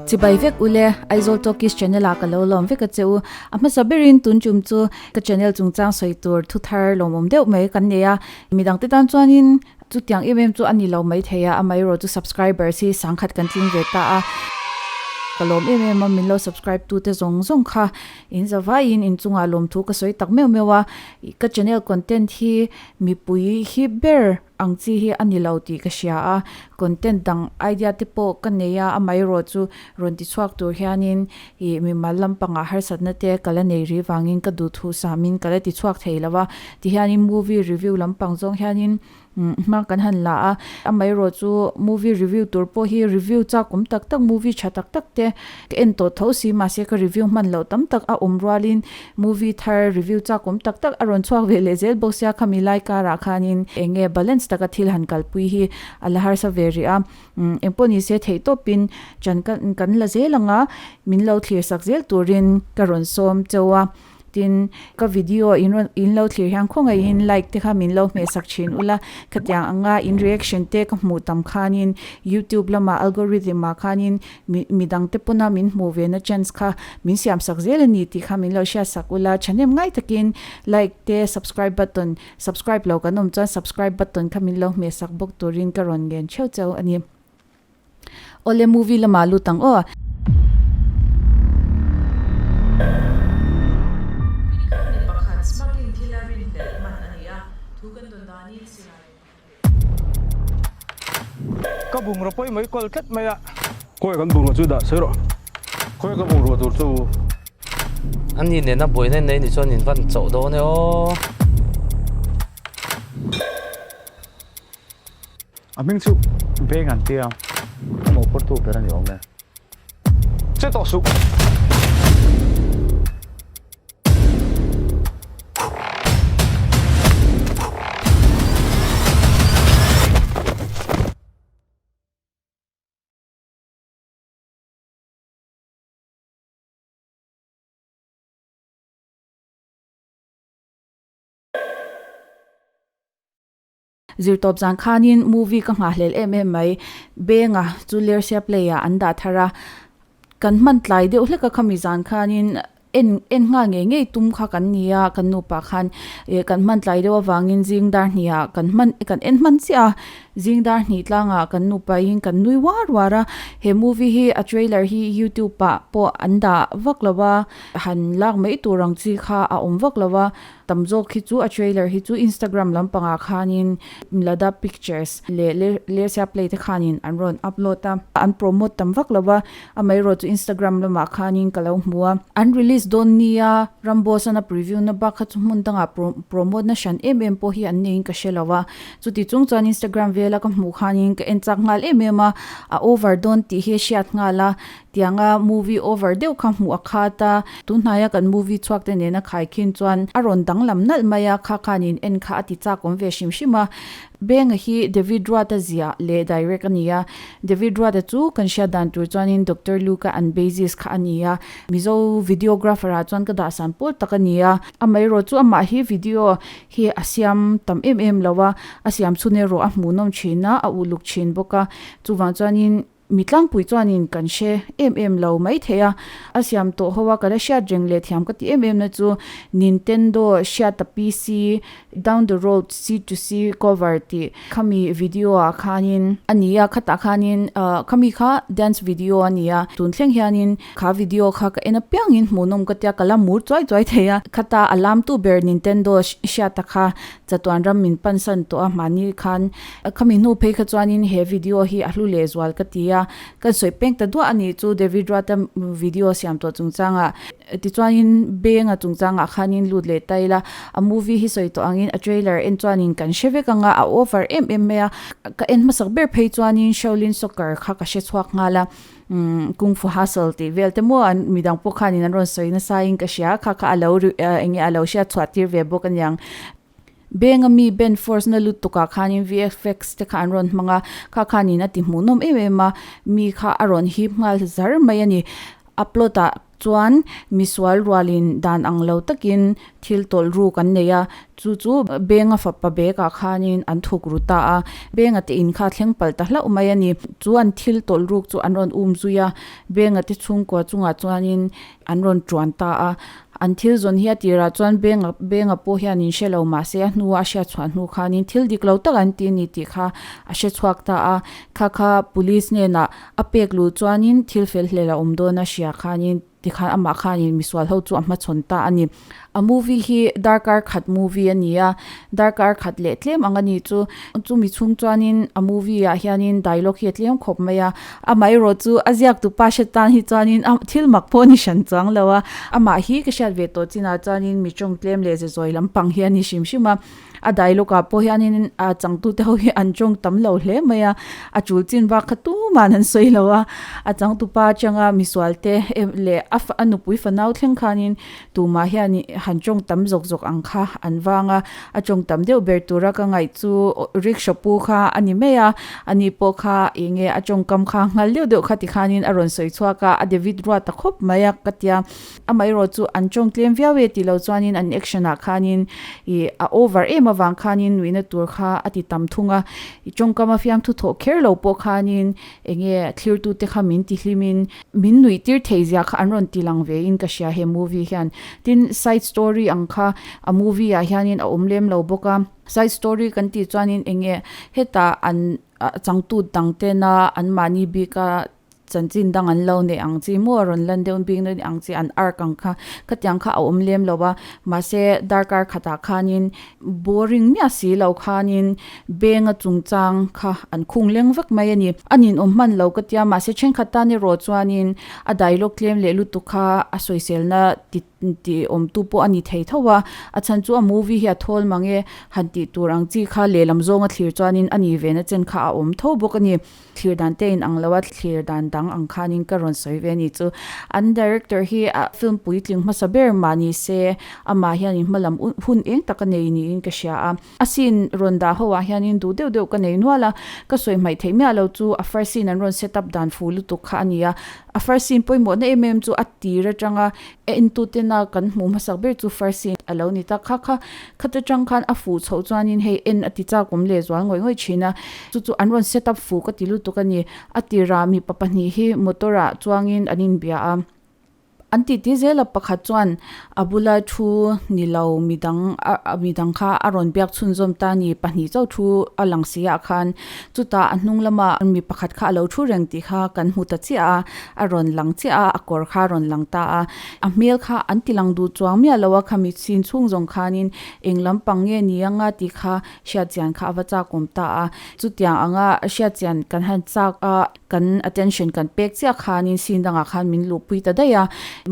Chibai vek ule Aizawl Talkies channel ah ka lo lawm vek a che u. A hmasa berin tun tum chu ka channel chungchang sawi tur thu thar lawmawm deuh mai kan nei a. Midang te tan chuanin chutiang em em chu a ni lo mai thei a, amaherawh chu subscribers hi sangkhat kan tling ve ta a. Ka lawm em em a, min lo subscribe tu te zawng zawng kha in za vaiin inchungah lawmthu ka sawi tak meuh meuh a. Ka channel content hi mipui hi ber ang chi hi a ni lo tih ka hria a, content dang idea te pawh ka nei a, amaherawh chu rawn ti chhuak tur hianin ih mimal lampangah harsatna te ka la nei rih vangin ka duh thu samin ka la ti chhuak thei lo a, tihianin movie review lampang zawng hianin hma kan han la a, amaherawh chu movie review tur pawh hi review chak awm tak tak movie tha tak tak te ka en tawh tho si mahse ka review hman loh tam tak a awm rualin Movie thar review chak awm tak tak a rawn chhuak ve leh zel bawk sia khami lai karah khanin eng nge balance taka thil han kalpui hi a la harsa ve rih a, engpawh ni se theih tawpin chan kan la zel ang a, min lo thlir sak zel turin ka rawn sawm cheu a, tin ka video in rawn in lo thlir hian khawngaihin like te kha min lo hmeh sak thin ula, khatiang anga in reaction te ka hmuh tam khanin youtube lamah algorithm ah khanin Mi midang te pawna min hmuh ve na chance kha min siam sak zel a ni tih kha min lo hriat sak ula, thahnem ngai takin like te subscribe button subscribe lo kan awm chuan subscribe button kha min lo hmeh sak bawk turin ka rawn ngen theuh cheu a ni. Awle movie lamah lut ang aw. Ka bungraw pawi mai kawl tlat mai a. Khawi kan bungraw chu dah sawi rawh. Khawi ka bungraw tur chu. A ni nena buaina nei ni chuan in van chauh dawn e aw. A hming chu Beng an tia. Ka mawhphurtu ber a ni awm e. Che tawh suh. Zirtawp zan khanin movie ka nghahhlel em em mai. Benga chu Lersia play ah an dah thar a. Kan hman tlai deuh hlek a khami zan khanin en en nghal ngei ngei tum kha kan ni a kan nupa khan ih kan hman tlai deuh avangin zing dar hnih ah kan hman kan en hman chiah a zing dar hnih tlangah kan nupa in kan nui uar uar a he movie hi a trailer hi youtube ah pawh an dah vak lo a han lak mai tur ang chi kha a awm vak lo a. Tam zawk hi chu a trailer hi chu Instagram lampangah khanin Lada Pictures leh Lersia Play te khanin an rawn upload a, an promote tam vak lo a, amaherawh chu Instagram lamah khanin ka lo hmu a. An release dawn nia Ramboss an a preview na bak kha chu hmun dangah promote na hran em em pawh hi an neiin ka hre lo a, chuti chung chuan Instagram vela ka hmuh khanin ka en chak nghal em em a, a over dawn tih hi a hriat nghal a, Tianga movie over deuh kha hmuh a khat a, tunhnaia kan movie chhuak te nena khaikhin chuan a rawn danglam nalh mai a, kha khanin en kha a ti chak awm ve hrim hrim a. Benga hi David Ruata ziah leh direct a ni a, David Ruata chu kan hriat dan tur chuanin Doctor Luka an basis kha a ni a, Mizo videographer ah chuan ka dahsan pawl tak a ni a, amaherawh chu amah hi video hi a siam tam em em lo a, a siam chhun erawh a hmuhnawm thin a, a uluk thin bawk a, chuvang chuanin Mi tlangpui chuanin kan hre em em lo mai thei a, a siam tawh ho a ka la hriat reng leh thiam ka ti em em na chu Nintendo hriata PC down the road C to C cover tih khami video ah khanin a ni a, khatah khanin khami kha dance video a ni a, tun thleng hianin kha video kha ka en apiangin hmuhnawm ka tia ka la mur chuai chuai thei a, khata a lamtu ber Nintendo hriata kha Chatuan ram min pansan tawh a mahni khan khami hnu phei kha chuanin he video hi a hlu leh zual ka ti a, kan sawi peng ta duah a nih chu David Ruata video siam tawh chungchangah tichuanin Benga chungchangah khanin lut leh ta ila a movie hi sawi tawh angin a trailer en chuanin kan hre vek anga a over em em mai a, ka en hmasak ber phei chuanin Shaolin Soccer kha ka hre chhuak nghal a. Umm Kung Fu Hustle tih vel te maw an midang pawh khanin an rawn sawi nasa in ka hria kha kha a lo eng nge a lo hriat chhuah tir ve bawk aniang. Beng a mi Ben Force na lutuk ah khanin VFX te kha an rawn hmang a kha khanin a ti hmuhnawm em em a mi kha a rawn hip nghal zar mai a ni. Upload ah. Chuan misual rualin dan ang lo takin thil tawlh ruk an nei a, chu chu Benga fapa bag ah khanin an thuk ru ta a, Benga te in kha a thleng palh ta hlauh mai a ni. Chu an thil tawlh ruk chu an rawn um zui a, Benga te chhungkua chungah chuanin an rawn tuan ta a, an thil zawn hi a tirah chuan Benga Benga pawh hian in hre lo mahse a hnua a hriat chhuah hnu khanin thil dik lo tak an ti a ni tih kha a hre chhuak ta a, kha kha police hnenah a pek luh chuanin thil fel hlel a awm dawn a hria khanin tikhan amah khanin misual ho chu a hmachhawn ta a ni. A movie hi darkar khat movie a ni a, darkar khat leh tlem ang a ni chu. Chumi chhung chuanin a movie ah hianin dialogue hi a tlem khawp mai a, amaherawh chu a ziak tu pa hre tan hi chuanin a thil mak pawh a ni hran chuang lo a, amah hi ka hriat ve tawh chinah chuanin mi tawng tlem leh ze zawi lampang hi a ni hrim hrim a. A dialogue ah pawh hianin a changtute ho hi an tawng tam lo hle mai a, a tul chin bak kha tuman an sawi lo a, a changtupa atanga misual te leh a a nupui fanau thleng khanin tumah hian han tawng tam zawk zawk ang kha an vang a, a tawng tam deuh ber tura ka ngaih chu rickshaw pu kha a ni mai a, ani pawh kha eng nge a tawngkam kha nghal deuh deuh kha tikhanin a rawn sawi chhuak a, a David ruat ta khawp mai a ka tia. Amaherawh chu an tawng tlem viau e tih loh chuanin an action ah khanin ih a over em avang khanin nuihna tur kha a ti tam thung a, ih tawngkam a fiamthu thawh kher lo pawh khanin eng nge thlirtu te kha min ti hlimin min nuih tir thei zia kha an rawn ti lang ve in ka hria he movie hian. Tin, side story ang kha a movie ah hianin a awm lem lo bawk a, side story kan tih chuanin eng nge hetah an changtu dang tena anmahni bika Chanchin dang an lo neih ang chi maw a rawn lan deuh bik na ang chi an ark ang kha khatiang kha a awm lem lo a mahse darkar khatah khanin boring miah si lo khanin benga chungchang kha an khung leng vek mai a ni. A ninawm hman lo ka tia mahse thenkhat tan erawh chuanin a dialogue tlem leh lutuk kha a sawiselna ti tih awmtu pawh a ni thei tho a, a chhan chu a movie hi a thawl mang e han tih tur ang chi kha lehlam zawnga thlir chuanin a ni ve na chen kha a awm tho bawk a ni. Thlir dan te in ang lo a, thlir dan dang ang khanin ka rawn sawi ve a ni chu. An director hi a film puitling hmasa ber mah ni se, amah hianin hma lam hun eng tak a nei niin ka hria a. A scene rawn dah ho ah hianin duh deuh deuh ka nei nual a, ka sawi hmaih theih miah lo chu a first scene an rawn set up dan fu lutuk kha a ni a. A first scene pawimawhna em em chu a tir atanga entutena kan hmuh hmasak ber chu first scene a lo ni ta kha kha. Khat atang khan a fuh chhoh chuanin hei en a ti chak awm leh zual ngawih ngawih thin a, chu chu an rawn set up fuh ka ti lutuk a ni. A tirah mipa pahnih hi motor ah chuangin an inbia a, an titi zel a, pakhat chuan a bula thu ni lo midang a midang kha a rawn biak chhunzawm ta a ni, pahnih chauh thu a lang si ah khan chutah a hnung lamah mi pakhat kha a lo thu reng tih kha kan hmu ta chiah a, a rawn lang chiah a, a kawr kha a rawn lang ta a. A hmel kha an ti lang duh chuang miah lo a, khami chin chhung zawng khanin eng lampang nge ni anga tih kha hriatchian kha a va chak awm ta a. Chutiang anga hriatchian kan han chak a, kan attention kan pek chiah khanin scene dangah khan min luhpui ta daih a.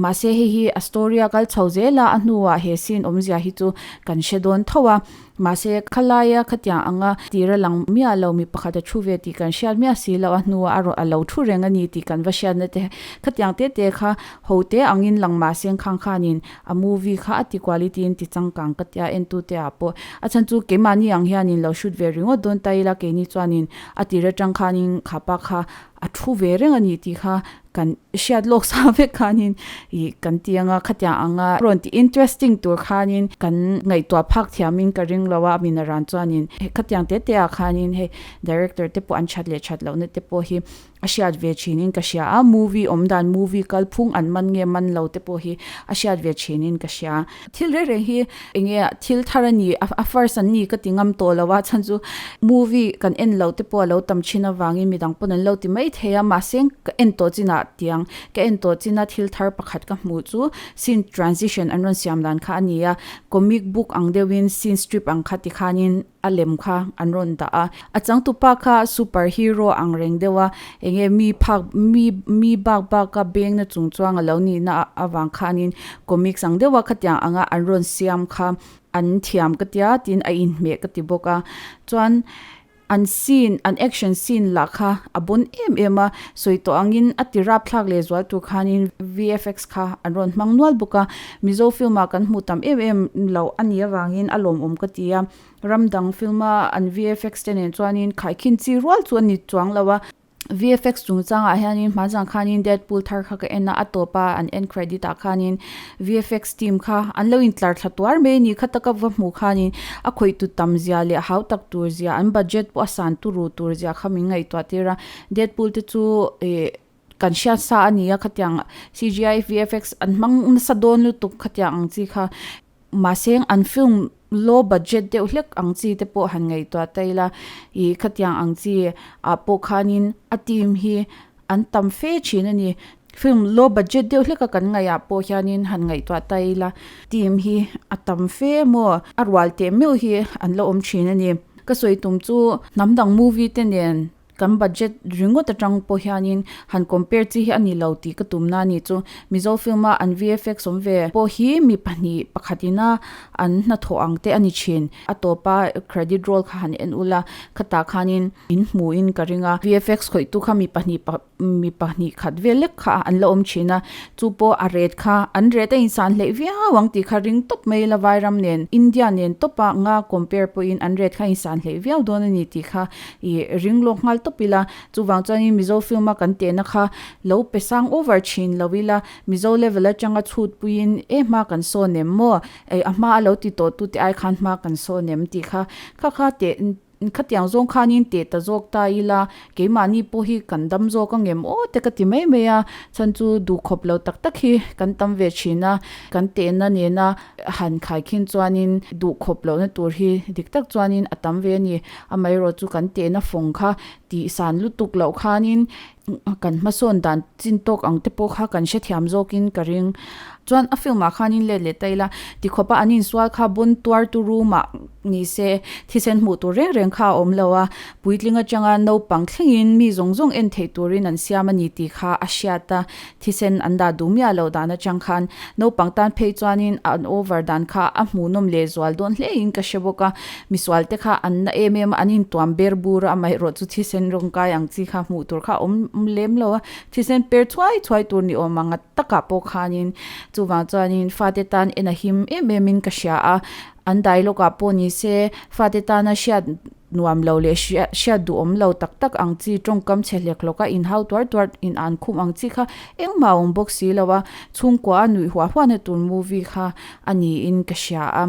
Mahse hei hi a story a kal chho zel a, a hnuah he scene awmzia hi chu kan hre dawn tho a. Mahse, khalaia khatiang anga tira lang miah lo mi pakhat a thu ve tih kan hriat miah si loh a hnuah a rawn a lo thu reng a ni tih kan va hriatna te khatiang te te kha ho te angin lang mahse khang khanin a movie kha a ti quality in ti changkang ka tia entu te ah pawh a chhan chu keimahni ang hianin lo shoot ve ringawt dawn ta ila keini chuanin a tir atang khanin khapa kha a thu ve reng a ni tih kha kan hriat lawk sa vek khanin ih kan ti anga khatiang anga rawn ti interesting tur khanin kan ngaihtuah phak thiamin ka ring lo a min a ran chuanin khatiang te te ah khanin hei director te pawh an that leh that lohna te pawh hi a hriat ve thinin ka hria a movie awm dan movie kalphung an man nge man lo te pawh hi a hriat ve thinin ka hria. Thil reng reng hi enge thil thar a ni a first an ni ka ti ngam tawh lo a chhan chu movie kan en lo te pawh a lo tam thin avangin midang pawn an lo ti mai thei a mahse ka en tawh chinah tiang ka en tawh china thil thar pakhat ka hmuh chu scene transition an rawn siam dan kha a ni a comic book ang deuhin scene strip ang kha tikhanin a lem kha an rawn dah a a changtupa kha super hero ang reng deuh a enge mi phak mi mi bak bak a beng na chung chuang a lo nih na avang khanin comics ang deuh a khatiang anga an rawn siam kha an thiam ka tia tin a inhmeh ka ti bawk a chuan an scene an action scene lah kha a bon em em a sawi tawh angin a ti rapthlak leh zual tur khanin V_F_X kha an rawn hmang nual bawk a Mizo film ah kan hmuh tam em em loh a nih avangin a lawmawm ka ti a ram dang film a an V_F_X te nen chuanin khaikhin chi rual chu a ni chuang lo a. VFX chungchangah hianin hmanzang khanin Deadpool thar kha ka en a, a tawpa an end credit ah khanin VFX team kha an lo intlar thla tuar mai a ni. Kha taka va hmuh khanin a khawih tu tam zia leh a hau tak tur zia, an budget pawh a san turu tur zia kha min ngaihtuah tir a. Deadpool te chu ih kan hriat sa a ni a, khatiang CGI, VFX an hmang nasa dawn lutuk khatiang ang chi kha. Mahse an film low budget deuh hlek ang chi te pawh han ngaihtuah ta ila, ih khatiang ang chi ah pawh khanin a team hi an tam fe thin a ni. Film low budget deuh hlek a kan ngaih ah pawh hianin han ngaihtuah ta ila team hi a tam fe maw a rual teh meuh hi an la awm thin a ni. Ka sawi tum chu hnam dang movie te nen Kan budget ringawt atang pawh hianin han compare chi hi a ni lo tih ka tumna a ni chu. Mizo film a an VFX awm ve pawh hi mi pahnih pakhat ina an hnathawh ang te a ni thin. A tawpa credit roll kha han en ula khatah khanin in hmuhin ka ring a. VFX khawihtu kha mi pahnih mi pahnih khat vel lek kha an la awm thin a. Chu pawh a ret kha an ret a insan hleih viau ang tih kha ring tawp mai ila Vairam nen India nen tawpa nga compare pawhin an ret kha insan hleih viau dawn a ni tih kha I ring lawk nghal tawp ila, chuvang chuanin Mizo film a kan tehna kha lo pe sang over thin lo ila, Mizo level atanga chhut puiin e hma kan sawn em maw, ei a hma a lo ti tawh tute ai khan hma kan sawn em tih kha kha kha teh khatiang zawng khanin teh ta zawk ta ila, keimahni pawh hi kan dam zawk ang em aw te ka ti mai mai a, chhan chu duhkhawp lo tak tak hi kan tam ve thin a, kan tehna nena han khaikhin chuanin duhkhawp lohna tur hi dik tak chuanin a tam ve a ni. Amaherawh chu kan tehna fawng kha tih san lutuk loh khanin kan hmasawn dan chin tawk ang te pawh kha kan hrethiam zawkin ka ring. Chuan a film ah khanin let leh ta ila tikhawpa an insual kha bun tuar tu room ah ni se thisen hmuh tur reng reng kha a awm lo a, puitling atanga naupang thlengin mi zawng zawng en theih turin an siam a ni tih kha a hriat a, thisen an dah duh miah loh dan atang khan naupang tan phei chuanin an over dan kha a hmuhnawm leh zual dawn hle in ka hre bawk a, misual te kha an na em em a, an intuam ber bur a, amaherawh chu thisen rawng kai ang chi kha hmuh tur kha a awm lem lo a, thisen per thuai thuai tur ni awm ang takah pawh khanin chuvang chuanin fate tan en a him em em in ka hria a, an dialogue ah pawh ni se fate tana hriat Nuam lo leh hriat duhawm lo tak tak ang chi, tawngkam chhe hlek hlawk a, inhau tuar tuar, in an khum ang chi kha engmah a awm bawk si lo a, chhungkua a nuih huah huahna tur movie kha a niin ka hria a.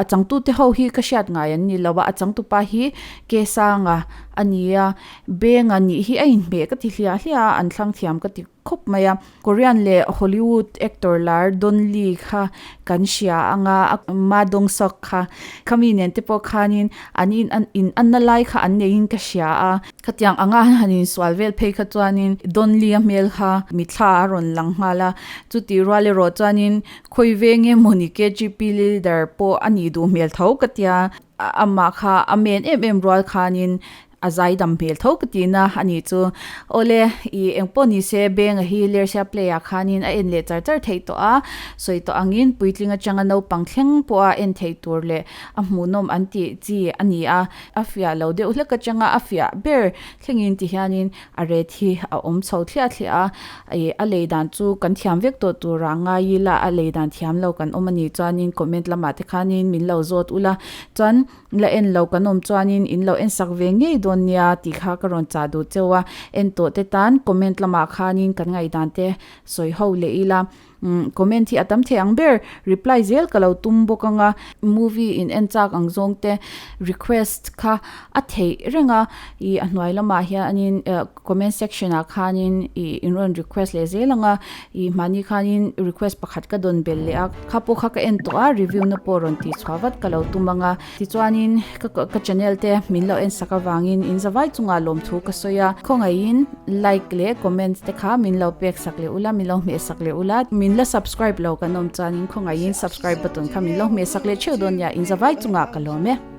A changtute ho hi ka hriat ngai an ni lo a, a changtupa hi Kesanga a ni a, Benga nih hi a inhmeh ka ti hliah hliah a, an thlang thiam ka ti khawp mai a. Korean leh Hollywood actor lar Don Lee kha kan hria anga a Ma Dong Seok kha khami nen te pawh khanin an in an in anna lai kha an neiin ka hria a. Khatiang anga an han insual vel phei kha chuanin Don Lee a hmel kha mitthla a rawn lang nghal a, chutih rual erawh chuanin khawi veng emawni KGP leader pawh a nih duh hmel tho ka tia, amah kha a men em em rual khanin A zai dam hmel tho ka tihna a nih chu. Awle, i engpawh ni se Benga hi Lersia play ah khanin a en leh char char theih tawh a, sawi tawh angin puitling atanga naupang thleng pawha en theih tur leh a hmuhnawm an tih chi a ni a, a fiah lo deuh hlek atanga a fiah ber thlengin ti hianin a ret hi a awm chho thliah thliah a, i a lei dan chu kan thiam vek tawh turah ngai ila a lei dan thiam lo kan awm a nih chuanin comment lamah te khanin min lo zawt ula chuan La en lo kan awm chuanin in lo en sak ve ngei dawn nia tih kha ka rawn chah duh cheu a, en tawh te tan comment lamah khanin kan ngaihdan te sawi ho leh ila, umm comment hi a tam thei ang ber reply zel ka lo tum bawk ang a, movie in en chak ang zawng te request kha a theih reng a, ih a hnuai lamah hianin eh comment section ah khanin ih in rawn request leh zel ang a, ih mahni khanin request pakhat ka dawn belh leh a, kha pawh kha ka en tawh a review na pawh rawn tih chhuah vat ka lo tum ang a, tichuanin ka ka channel te min lo en sak avangin in zavai chungah lawmthu ka sawi a, khawngaihin like leh comment te kha min lo pek sak leh ula min lo hmeh sak leh ula, min la subscribe lo kan awm chuanin khawngaihin subscribe button kha min lo hmeh sak leh theuh dawn nia in zavai chungah ka lawm e.